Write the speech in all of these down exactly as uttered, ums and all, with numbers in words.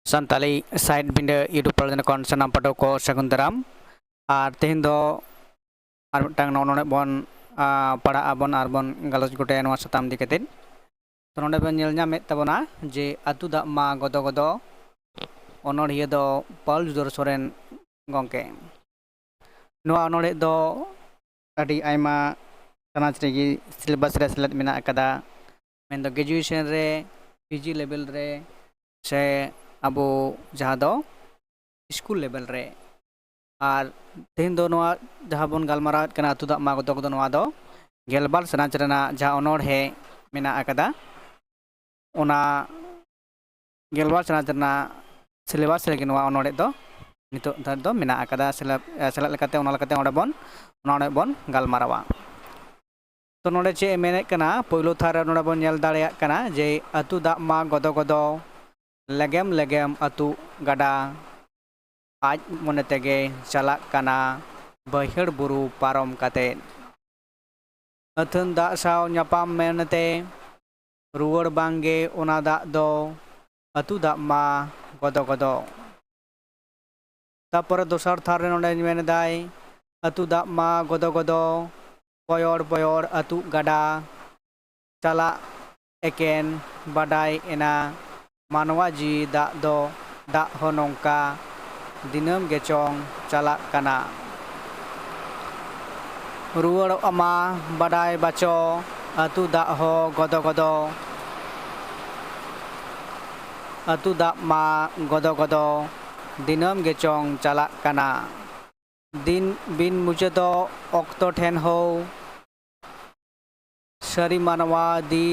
Santali side ᱵᱤᱸᱰᱟᱹ YouTube ᱯᱟᱞᱮ ᱠᱷᱚᱱ ᱥᱟᱱᱟᱢ ᱯᱟᱹᱴᱷᱩᱣᱟᱹ ᱠᱚ ᱥᱟᱹᱜᱩᱱ ᱫᱟᱨᱟᱢ᱾ ᱟᱨ ᱛᱮᱦᱮᱧ ᱫᱚ ᱟᱨ ᱢᱤᱫᱴᱟᱝ ᱱᱚᱜᱼᱚ ᱱᱚᱰᱮ ᱵᱚᱱ, ᱟ, ᱯᱟᱲᱦᱟᱜ ᱟᱵᱚᱱ ᱟᱨ ᱵᱚᱱ ᱜᱟᱞᱚᱪ ᱜᱚᱴᱟᱭᱟ ᱱᱚᱣᱟ ᱥᱟᱛᱟᱢ ᱤᱫᱤ ᱠᱟᱛᱮᱫ᱾ ᱛᱚ, ᱱᱚᱰᱮ ᱵᱚᱱ ᱧᱮᱞ ᱧᱟᱢᱮᱫ ᱛᱟᱵᱚᱱᱟ ᱡᱮ ᱟᱹᱛᱩ ᱫᱟᱜ ᱢᱟ ᱜᱚᱫᱚ ᱜᱚᱫᱚ, ᱚᱱᱚᱬᱦᱤᱭᱟᱹ ᱫᱚ ᱯᱟᱹᱞ ᱡᱩᱫᱟᱹᱨ ᱥᱚᱨᱮᱱ ᱜᱚᱢᱠᱮ᱾ ᱱᱚᱣᱟ ᱚᱱᱚᱬᱦᱮ ᱫᱚ ᱟᱹᱰᱤ ᱟᱭᱢᱟ ᱪᱟᱱᱟᱪ ᱨᱮᱜᱮ ᱥᱤᱞᱮᱵᱟᱥ ᱨᱮ ᱥᱮᱞᱮᱫ ᱢᱮᱱᱟᱜ ᱟᱠᱟᱫᱟ, ᱢᱮᱱᱫᱚ ᱜᱨᱮᱡᱩᱭᱮᱥᱚᱱ ᱨᱮ, ᱯᱤᱡᱤ ᱞᱮᱵᱮᱞ ᱨᱮ, ᱥᱮ ᱟᱵᱚ ᱡᱟᱦᱟᱸ ᱫᱚ ᱥᱠᱩᱞ ᱞᱮᱵᱮᱞ ᱨᱮ᱾ ᱟᱨ ᱛᱮᱦᱮᱧ ᱫᱚ ᱱᱚᱣᱟ ᱡᱟᱦᱟᱸ ᱵᱚᱱ ᱜᱟᱞᱢᱟᱨᱟᱣᱮᱫ ᱠᱟᱱᱟ, ᱟᱹᱛᱩ ᱫᱟᱜ ᱢᱟ ᱜᱚᱫᱚ ᱜᱚᱫᱚ, ᱱᱚᱣᱟ ᱫᱚ ᱜᱮᱞᱵᱟᱨ ᱪᱟᱱᱟᱪ ᱨᱮᱱᱟᱜ ᱡᱟᱦᱟᱸ ᱚᱱᱚᱬᱦᱮ ᱢᱮᱱᱟᱜ ᱟᱠᱟᱫᱟ, ᱚᱱᱟ ᱜᱮᱞᱵᱟᱨ ᱪᱟᱱᱟᱪ ᱨᱮᱱᱟᱜ ᱥᱤᱞᱮᱵᱟᱥ ᱨᱮᱜᱮ ᱱᱚᱣᱟ ᱚᱱᱚᱬᱦᱮ ᱫᱚ ᱱᱤᱛᱚᱜ ᱫᱷᱟᱹᱨᱤᱡ ᱫᱚ ᱢᱮᱱᱟᱜ ᱟᱠᱟᱫᱟ᱾ ᱥᱮᱞᱮᱫ, ᱥᱮᱞᱮᱫ ᱞᱮᱠᱟᱛᱮ, ᱚᱱᱟ ᱞᱮᱠᱟᱛᱮ ᱚᱸᱰᱮ ᱵᱚᱱ, ᱚᱱᱟ ᱚᱸᱰᱮ ᱵᱚᱱ ᱜᱟᱞᱢᱟᱨᱟᱣᱟ᱾ ᱛᱚ, ᱱᱚᱰᱮ ᱪᱮᱫ ᱮ ᱢᱮᱱᱮᱫ ᱠᱟᱱᱟ, ᱯᱳᱭᱞᱳ ᱛᱷᱟᱨ ᱨᱮ ᱱᱚᱰᱮ ᱵᱚᱱ ᱧᱮᱞ ᱫᱟᱲᱮᱭᱟᱜ ᱠᱟᱱᱟ ᱡᱮ ᱟᱹᱛᱩ ᱫᱟᱜ ᱢᱟ ᱜᱚᱫᱚ ᱜᱚᱫᱚ, ᱞᱮᱜᱮᱢ ᱞᱮᱜᱮᱢ ᱟᱹᱛᱩ ᱜᱟᱰᱟ, ᱟᱡ ᱢᱚᱱᱮ ᱛᱮᱜᱮ ᱪᱟᱞᱟᱜ ᱠᱟᱱᱟ ᱵᱟᱹᱭᱦᱟᱹᱲ ᱵᱩᱨᱩ ᱯᱟᱨᱚᱢ ᱠᱟᱛᱮ᱾ ᱟᱹᱛᱷᱟᱹᱱ ᱫᱟᱜ ᱥᱟᱶ ᱧᱟᱯᱟᱢ ᱢᱮᱱᱛᱮ ᱨᱩᱣᱟᱹᱲ ᱵᱟᱝᱜᱮ ᱚᱱᱟ ᱫᱟᱜ ᱫᱚ ᱟᱹᱛᱩ ᱫᱟᱜ ᱢᱟ ᱜᱚᱫᱚ ᱜᱚᱫᱚ᱾ ᱛᱟᱯᱚᱨᱮ ᱫᱚᱥᱟᱨ ᱛᱷᱟᱨ ᱨᱮ ᱱᱚᱰᱮ ᱢᱮᱱ ᱮᱫᱟᱭ, ᱟᱹᱛᱩ ᱫᱟᱜ ᱢᱟ ᱜᱚᱫᱚ ᱜᱚᱫᱚ, ᱯᱚᱭᱚᱲ ᱯᱚᱭᱚᱲ ᱟᱹᱛᱩ ᱜᱟᱰᱟ, ᱪᱟᱞᱟᱜ ᱮᱠᱮᱱ ᱵᱟᱰᱟᱭ ᱮᱱᱟ, ᱢᱟᱱᱣᱟ ᱡᱤᱣᱤ ᱫᱟᱜ ᱫᱚ ᱫᱟᱜ ᱦᱚᱸ ᱱᱚᱝᱠᱟ ᱫᱤᱱᱟᱹᱢ ᱜᱮᱪᱚᱝ ᱪᱟᱞᱟᱜ ᱠᱟᱱᱟ᱾ ᱨᱩᱣᱟᱹᱲᱚᱜ ᱢᱟ ᱵᱟᱰᱟᱭ ᱵᱟᱪᱚ, ᱟᱹᱛᱩ ᱫᱟᱜ ᱦᱚᱸ ᱜᱚᱫᱚ ᱜᱚᱫᱚ, ᱟᱹᱛᱩ ᱫᱟᱜ ᱢᱟ ᱜᱚᱫᱚ ᱜᱚᱫᱚ, ᱫᱤᱱᱟᱹᱢ ᱜᱮᱪᱚᱝ ᱪᱟᱞᱟᱜ ᱠᱟᱱᱟ᱾ ᱫᱤᱱ ᱵᱤᱱ ᱢᱩᱪᱟᱹᱫᱚᱜ ᱚᱠᱛᱚ ᱴᱷᱮᱱ ᱦᱚᱸ, ᱥᱟᱹᱨᱤ ᱢᱟᱱᱣᱟ ᱫᱤ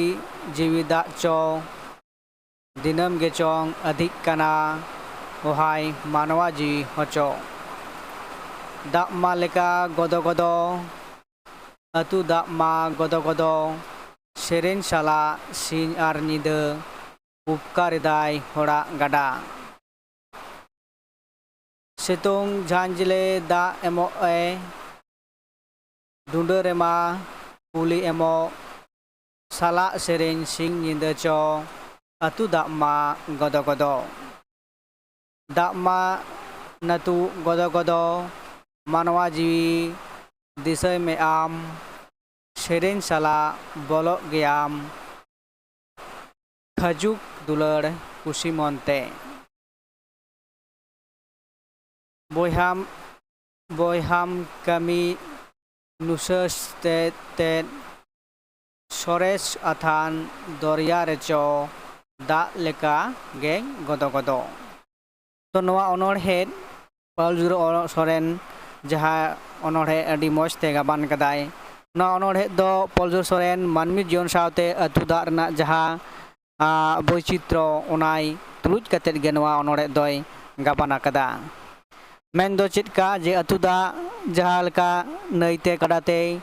ᱡᱤᱣᱤ ᱫᱟᱜ ᱪᱚ, ᱫᱤᱱᱟᱹᱢ ᱜᱮᱪᱚᱝ ᱟᱹᱫᱷᱤᱜ ᱠᱟᱱᱟ, ᱚᱦᱟᱭ ᱢᱟᱱᱣᱟ ᱡᱤᱣᱤ ᱦᱚᱪᱚ᱾ ᱫᱟᱜ ᱢᱟ ᱞᱮᱠᱟ ᱜᱚᱫᱚ ᱜᱚᱫᱚ, ᱟᱹᱛᱩ ᱫᱟᱜ ᱢᱟ ᱜᱚᱫᱚ ᱜᱚᱫᱚ, ᱥᱮᱨᱮᱧ ᱥᱟᱞᱟᱜ ᱥᱤᱧ ᱟᱨ ᱧᱤᱫᱟᱹ, ᱩᱯᱠᱟᱨ ᱮᱫᱟᱭ ᱦᱚᱲᱟᱜ ᱜᱟᱰᱟ᱾ ᱥᱤᱛᱩᱝ ᱡᱷᱟᱸᱡᱽᱞᱮ ᱫᱟᱜ ᱮᱢᱚᱜ ᱮ, ᱰᱩᱸᱰᱟᱹ ᱨᱮᱢᱟ ᱠᱩᱞᱤ ᱮᱢᱚᱜ, ᱥᱟᱞᱟᱜ ᱥᱮᱨᱮᱧ ᱥᱤᱧ ᱧᱤᱫᱟᱹ ᱪᱚ, ᱟᱹᱛᱩ ᱫᱟᱜ ᱢᱟ ᱜᱚᱫᱚ ᱜᱚᱫᱚ᱾ ᱫᱟᱜ ᱢᱟ ᱱᱟᱹᱛᱩᱜ ᱜᱚᱫᱚ ᱜᱚᱫᱚ, ᱢᱟᱱᱣᱟ ᱡᱤᱣᱤ ᱫᱤᱥᱟᱹᱭ ᱢᱮ ᱟᱢ, ᱥᱮᱨᱮᱧ ᱥᱟᱞᱟᱜ ᱵᱚᱞᱚᱜ ᱜᱮᱭᱟᱢ, ᱠᱷᱟᱹᱡᱩᱜ ᱫᱩᱞᱟᱹᱲ ᱠᱩᱥᱤ ᱢᱚᱱᱛᱮ᱾ ᱵᱚᱭᱦᱟᱢ, ᱵᱚᱭᱦᱟᱢ ᱠᱟᱹᱢᱤ ᱱᱩᱥᱟᱹᱥ ᱛᱮ ᱛᱮᱫ, ᱥᱚᱨᱮᱥ ᱟᱛᱷᱟᱱ ᱫᱚᱨᱭᱟ ᱨᱮᱪᱚ ᱫᱟᱜ ᱞᱮᱠᱟ ᱜᱮ ᱜᱚᱫᱚ ᱜᱚᱫᱚ᱾ ᱛᱚ, ᱱᱚᱣᱟ ᱚᱱᱚᱬᱦᱮ ᱯᱟᱹᱞᱡᱩᱨ ᱚ-, ᱥᱚᱨᱮᱱ ᱡᱟᱦᱟᱸ ᱚᱱᱚᱬᱦᱮ ᱟᱹᱰᱤ ᱢᱚᱡᱽ ᱛᱮ ᱜᱟᱵᱟᱱ ᱠᱟᱫᱟᱭ᱾ ᱱᱚᱣᱟ ᱚᱱᱚᱬᱦᱮ ᱫᱚ ᱯᱟᱹᱞᱡᱩᱨ ᱥᱚᱨᱮᱱ ᱢᱟᱹᱱᱢᱤ ᱡᱤᱭᱚᱱ ᱥᱟᱶᱛᱮ ᱟᱹᱛᱩ ᱫᱟᱜ ᱨᱮᱱᱟᱜ ᱡᱟᱦᱟᱸ, ᱟ, ᱵᱳᱭᱪᱤᱛᱨᱚ, ᱚᱱᱟᱭ ᱛᱩᱞᱩᱡ ᱠᱟᱛᱮᱫ ᱜᱮ ᱱᱚᱣᱟ ᱚᱱᱚᱬᱦᱮ ᱫᱚᱭ ᱜᱟᱵᱟᱱ ᱟᱠᱟᱫᱟ᱾ ᱢᱮᱱ ᱫᱚ ᱪᱮᱫ ᱠᱟ ᱡᱮ ᱟᱹᱛᱩ ᱫᱟᱜ ᱡᱟᱦᱟᱸ ᱞᱮᱠᱟ ᱱᱟᱹᱭ ᱛᱮ ᱜᱟᱰᱟ ᱛᱮᱭ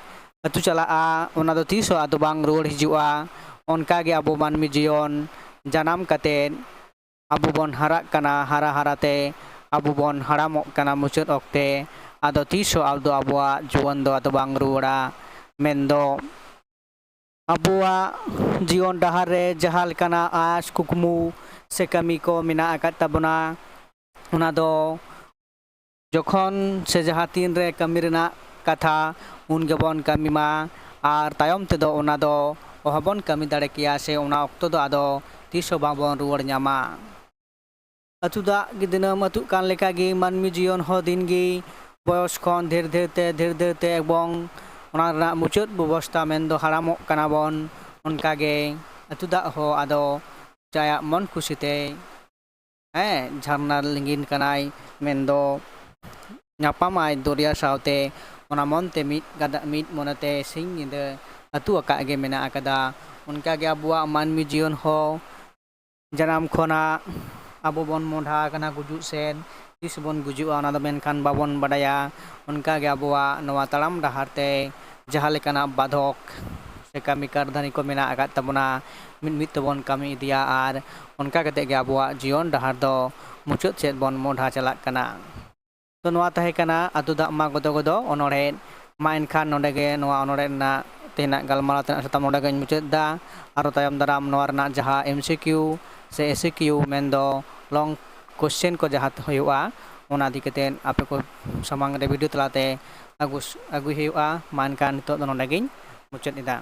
ᱟᱹᱛᱩ ᱪᱟᱞᱟᱜᱼᱟ, ᱚᱱᱟ ᱫᱚ ᱛᱤᱥ ᱦᱚᱸ ᱟᱫᱚ ᱵᱟᱝ ᱨᱩᱣᱟᱹᱲ ᱦᱤᱡᱩᱜᱼᱟ᱾ ᱚᱱᱠᱟ ᱜᱮ ᱟᱵᱚ ᱢᱟᱹᱱᱢᱤ ᱡᱤᱭᱚᱱ ᱡᱟᱱᱟᱢ ᱠᱟᱛᱮᱫ ᱟᱵᱚ ᱵᱚᱱ ᱦᱟᱨᱟᱜ ᱠᱟᱱᱟ, ᱦᱟᱨᱟ ᱦᱟᱨᱟ ᱛᱮ ᱟᱵᱚ ᱵᱚᱱ ᱦᱟᱲᱟᱢᱚᱜ ᱠᱟᱱᱟ, ᱢᱩᱪᱟᱹᱫ ᱚᱠᱛᱮ ᱟᱫᱚ ᱛᱤᱥ ᱦᱚᱸ ᱟᱫᱚ ᱟᱵᱚᱣᱟᱜ ᱡᱩᱣᱟᱹᱱ ᱫᱚ ᱟᱫᱚ ᱵᱟᱝ ᱨᱩᱣᱟᱹᱲᱟ᱾ ᱢᱮᱱ ᱫᱚ ᱟᱵᱚᱣᱟᱜ ᱡᱤᱭᱚᱱ ᱰᱟᱦᱟᱨ ᱨᱮ ᱡᱟᱦᱟᱸ ᱞᱮᱠᱟᱱᱟᱜ ᱟᱸᱥ, ᱠᱩᱠᱢᱩ ᱥᱮ ᱠᱟᱹᱢᱤ ᱠᱚ ᱢᱮᱱᱟᱜ ᱟᱠᱟᱫ ᱛᱟᱵᱚᱱᱟ, ᱚᱱᱟ ᱫᱚ ᱡᱚᱠᱷᱚᱱ ᱥᱮ ᱡᱟᱦᱟᱸ ᱛᱤᱱ ᱨᱮ ᱠᱟᱹᱢᱤ ᱨᱮᱱᱟᱜ ᱠᱟᱛᱷᱟ, ᱩᱱ ᱜᱮᱵᱚᱱ ᱠᱟᱹᱢᱤ ᱢᱟ᱾ ᱟᱨ ᱛᱟᱭᱚᱢ ᱛᱮᱫᱚ ᱚᱱᱟ ᱫᱚ ᱚᱦᱚᱵᱚᱱ ᱠᱟᱹᱢᱤ ᱫᱟᱲᱮ ᱠᱮᱭᱟ, ᱥᱮ ᱚᱱᱟ ᱚᱠᱛᱚ ᱫᱚ ᱟᱫᱚ ᱛᱤᱥ ᱦᱚᱸ ᱵᱟᱵᱚᱱ ᱨᱩᱣᱟᱹᱲ ᱧᱟᱢᱟ᱾ ᱟᱹᱛᱩ ᱫᱟᱜ ᱜᱮ ᱫᱤᱱᱟᱹᱢ ᱟᱹᱛᱩᱜ ᱠᱟᱱ ᱞᱮᱠᱟ ᱜᱮ ᱢᱟᱹᱱᱢᱤ ᱡᱤᱭᱚᱱ ᱦᱚᱸ ᱫᱤᱱ ᱜᱮ ᱵᱚᱭᱚᱥ ᱠᱷᱚᱱ ᱰᱷᱮᱨ ᱰᱷᱮᱨ ᱛᱮ, ᱰᱷᱮᱨ ᱰᱷᱮᱨ ᱛᱮ ᱮᱵᱚᱝ ᱚᱱᱟ ᱨᱮᱱᱟᱜ ᱢᱩᱪᱟᱹᱫ ᱵᱮᱵᱚᱥᱛᱟ ᱢᱮᱱᱫᱚ ᱦᱟᱲᱟᱢᱚᱜ ᱠᱟᱱᱟ ᱵᱚᱱ, ᱚᱱᱠᱟ ᱜᱮ ᱟᱹᱛᱩ ᱫᱟᱜ ᱦᱚᱸ ᱟᱫᱚ ᱟᱭᱟᱜ ᱢᱚᱱ ᱠᱩᱥᱤ ᱛᱮ, ᱦᱮᱸ, ᱡᱷᱟᱨᱱᱟ ᱞᱤᱸᱜᱤᱱ ᱠᱟᱱᱟᱭ, ᱢᱮᱱᱫᱚ ᱧᱟᱯᱟᱢᱟᱭ ᱫᱚᱨᱭᱟ ᱥᱟᱶᱛᱮ, ᱚᱱᱟ ᱢᱚᱱ ᱛᱮ ᱢᱤᱫ ᱠᱟᱫᱟ, ᱢᱤᱫ ᱢᱚᱱᱮ ᱛᱮ ᱥᱤᱧ ᱧᱤᱫᱟᱹ ᱟᱹᱛᱩ ᱟᱠᱟᱫ ᱜᱮ ᱢᱮᱱᱟᱜ ᱟᱠᱟᱫᱟ᱾ ᱚᱱᱠᱟ ᱜᱮ ᱟᱵᱚᱣᱟᱜ ᱢᱟᱹᱱᱢᱤ ᱡᱤᱭᱚᱱ ᱦᱚᱸ ᱡᱟᱱᱟᱢ ᱠᱷᱚᱱᱟᱜ ᱟᱵᱚ ᱵᱚᱱ ᱢᱚᱰᱷᱟ ᱟᱠᱟᱱᱟ ᱜᱩᱡᱩᱜ ᱥᱮᱫ, ᱛᱤᱥ ᱵᱚᱱ ᱜᱩᱡᱩᱜᱼᱟ ᱚᱱᱟ ᱫᱚ ᱢᱮᱱᱠᱷᱟᱱ ᱵᱟᱵᱚᱱ ᱵᱟᱰᱟᱭᱟ᱾ ᱚᱱᱠᱟ ᱜᱮ ᱟᱵᱚᱣᱟᱜ ᱱᱚᱣᱟ ᱛᱟᱲᱟᱢ ᱰᱟᱦᱟᱨ ᱛᱮ ᱡᱟᱦᱟᱸ ᱞᱮᱠᱟᱱᱟᱜ ᱵᱟᱫᱷᱚᱠ ᱥᱮ ᱠᱟᱹᱢᱤ ᱠᱟᱹᱨᱫᱷᱟᱹᱱᱤ ᱠᱚ ᱢᱮᱱᱟᱜ ᱟᱠᱟᱫ ᱛᱟᱵᱚᱱᱟ, ᱢᱤᱫ ᱢᱤᱫ ᱛᱮᱵᱚᱱ ᱠᱟᱹᱢᱤ ᱤᱫᱤᱭᱟ ᱟᱨ ᱚᱱᱠᱟ ᱠᱟᱛᱮᱫ ᱜᱮ ᱟᱵᱚᱣᱟᱜ ᱡᱤᱭᱚᱱ ᱰᱟᱦᱟᱨ ᱫᱚ ᱢᱩᱪᱟᱹᱫ ᱥᱮᱫ ᱵᱚᱱ ᱢᱚᱰᱷᱟ ᱪᱟᱞᱟᱜ ᱠᱟᱱᱟ᱾ ᱛᱚ, ᱱᱚᱣᱟ ᱛᱟᱦᱮᱸ ᱠᱟᱱᱟ ᱟᱹᱛᱩ ᱫᱟᱜ ᱢᱟ ᱜᱚᱫᱚ ᱜᱚᱫᱚ ᱚᱱᱚᱬᱦᱮ᱾ ᱢᱟ ᱮᱱᱠᱷᱟᱱ ᱱᱚᱰᱮ ᱜᱮ ᱱᱚᱣᱟ ᱚᱱᱚᱬᱦᱮ ᱨᱮᱱᱟᱜ ᱛᱮᱦᱮᱧᱟᱜ ᱜᱟᱞᱢᱟᱨᱟᱣ ᱛᱮᱱᱟᱜ ᱥᱟᱛᱟᱢ ᱱᱚᱰᱮ ᱜᱮᱧ ᱢᱩᱪᱟᱹᱫ ᱮᱫᱟ᱾ ᱟᱨᱚ ᱛᱟᱭᱚᱢ ᱫᱟᱨᱟᱢ ᱱᱚᱣᱟ ᱨᱮᱱᱟᱜ ᱡᱟᱦᱟᱸ M C Q ᱥᱮ S C Q ᱢᱮᱱᱫᱚ long ᱠᱚᱥᱪᱮᱱ ᱠᱚ ᱡᱟᱦᱟᱸ ᱦᱩᱭᱩᱜᱼᱟ, ᱚᱱᱟ ᱤᱫᱤ ᱠᱟᱛᱮ ᱟᱯᱮ ᱠᱚ ᱥᱟᱢᱟᱝ ᱨᱮ ᱵᱷᱤᱰᱤᱭᱳ ᱛᱟᱞᱟᱛᱮ ᱟᱹᱜᱩ ᱟᱹᱜᱩᱭ ᱦᱩᱭᱩᱜᱼᱟ᱾ ᱢᱟ ᱮᱱᱠᱷᱟᱱ ᱱᱤᱛᱚᱜ ᱫᱚ ᱱᱚᱰᱮ ᱜᱤᱧ ᱢᱩᱪᱟᱹᱫ ᱮᱫᱟ᱾